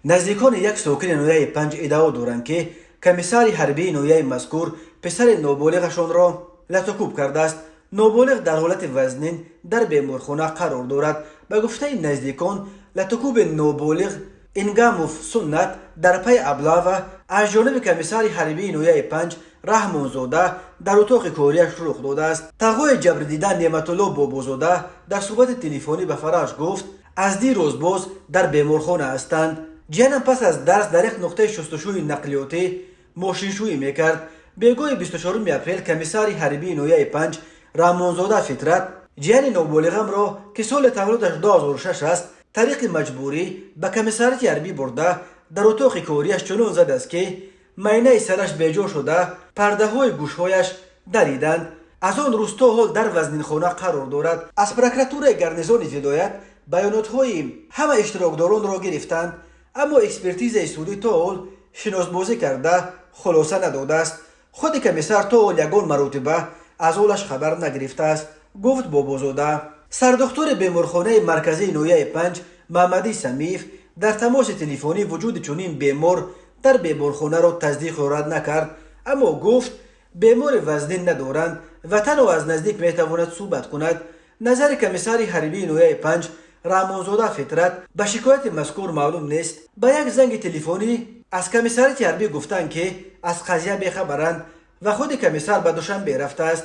Наздикони як сокини ноҳияи Панҷ иддао доранд, ки комиссари ҳарбии ноҳияи мазкур писари ноболиғашонро латукӯб кардааст. Ноболиғ дар ҳолати вазнин дар беморхона қарор дорад. Ба гуфтаи наздикон, латукӯби ноболиғ Ингамов Суннат дар пайи облава аз ҷониби комиссари ҳарбии ноҳияи Панҷ Раҳмонзода дар утоқи кориаш рух додааст. Тағои ҷабрдида Неъматулло Бобозода дар суҳбати телефонӣ ба Фараҷ гуфт, аз дирӯз боз дар беморхона ҳастанд. Ҷиянам пас аз дарс дар як нуқтаи шустушӯи нақлиётӣ мошиншӯӣ мекард. Бегоҳи 24 апрел комиссари ҳарбии ноҳияи Панҷ Раҳмонзода Фитрат ҷияни ноболиғамро, ки соли таваллудаш 2006 аст, тариқи маҷбурӣ ба комиссариати ҳарбӣ бурда, дар утоқи кориаш чунон задааст, ки майнаи сараш беҷо шуда, пардаҳои гӯшҳояш дариданд. Аз он рӯз то ҳол дар вазнинхона қарор дорад. Аз прокуратураи гарнизони вилоят баёнотҳои ҳама иштирокдоронро гирифтанд, аммо экспертизаи судӣ то ҳол шиносбозӣ карда хулоса надодааст. Худи комиссар то ҳол ягон маротиба аз ҳолаш хабар нагирифтааст, гуфт Бобозода. Сардухтури беморхонаи марказии ноҳияи Панҷ Маҳмадӣ Самиев дар тамоси телефонӣ вуҷуди чунин бемор дар беморхонаро тасдиқу рад накард, аммо гуфт, бемори вазнин надоранд ва танҳо аз наздик метавонад суҳбат кунад. Назари комиссари ҳарбии ноҳияи Панҷ Раҳмонзода Фитрат ба шикояти мазкур маълум нест. Ба як занги телефонӣ аз комиссарияти ҳарбӣ гуфтанд, ки аз қазия бехабаранд ва худи комиссар ба Душанбе рафтааст.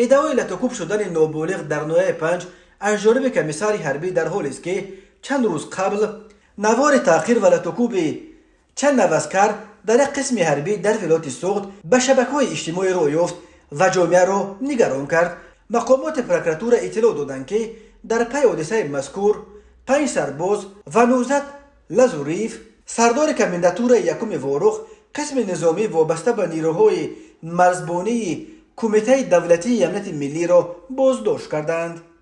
Иддаои латукӯб шудани ноболиғ дар ноҳияи Панҷ аз ҷониби комиссари ҳарбӣ дар ҳолест, ки чанд рӯз қабл навори таъқир ва латукӯби чанд наваскар дар як қисми ҳарбӣ дар вилояти Суғд ба шабакаҳои иҷтимоӣ роҳ ёфт ва ҷомеаро нигарон кард. Мақомоти прокуратура иттилоъ доданд, ки дар пайи ҳодисаи мазкур панҷ сарбоз ва Нузат Лазуриев, сардори комендатураи якуми Ворух, қисми низомӣ вобаста ба нерӯҳои марзбонии Кумитаи давлатии амнияти миллиро боздошт карданд.